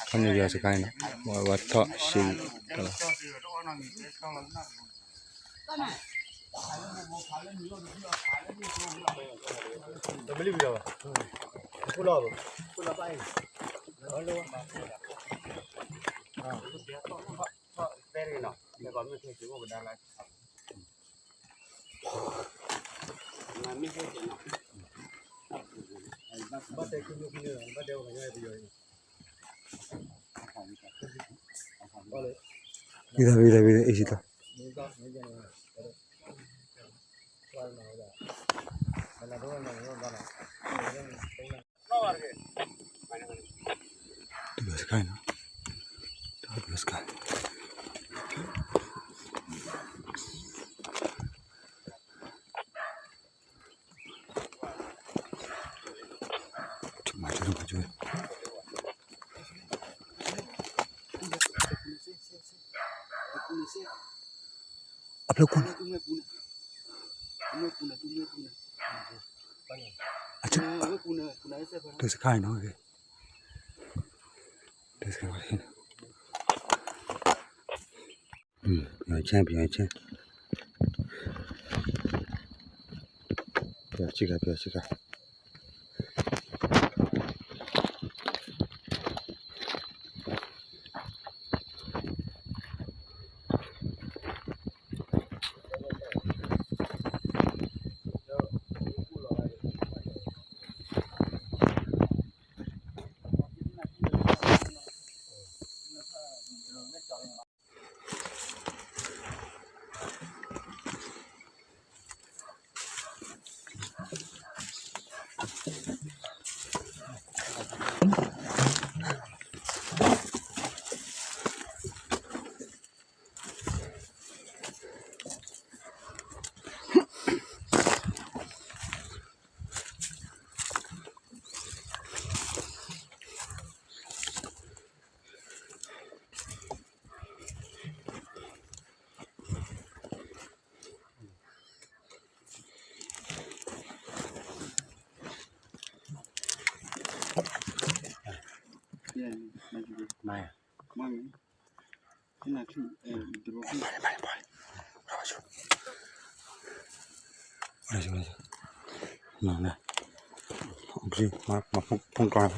ခီန့ၣ်ယွၤစခါန့ၣ်နီၤ, ဝဲထီၣ်ဆံး ဝံၤလီၤ ဝံၤလီၤ ဝံၤလီၤ အ့ၣ် စံးတၢ် တဘျီစခါနီၤ, တဘျီစခါ အဖျၢၣ်ခိၣ်န့ၣ်, တဘျီစခါနီၤ, တဘျီစခါ ပယီၤဆဲ ပယီၤဆဲ ပယီၤဆံးခါ ပယီၤဆံးခါ ဖုန်းကွၢ်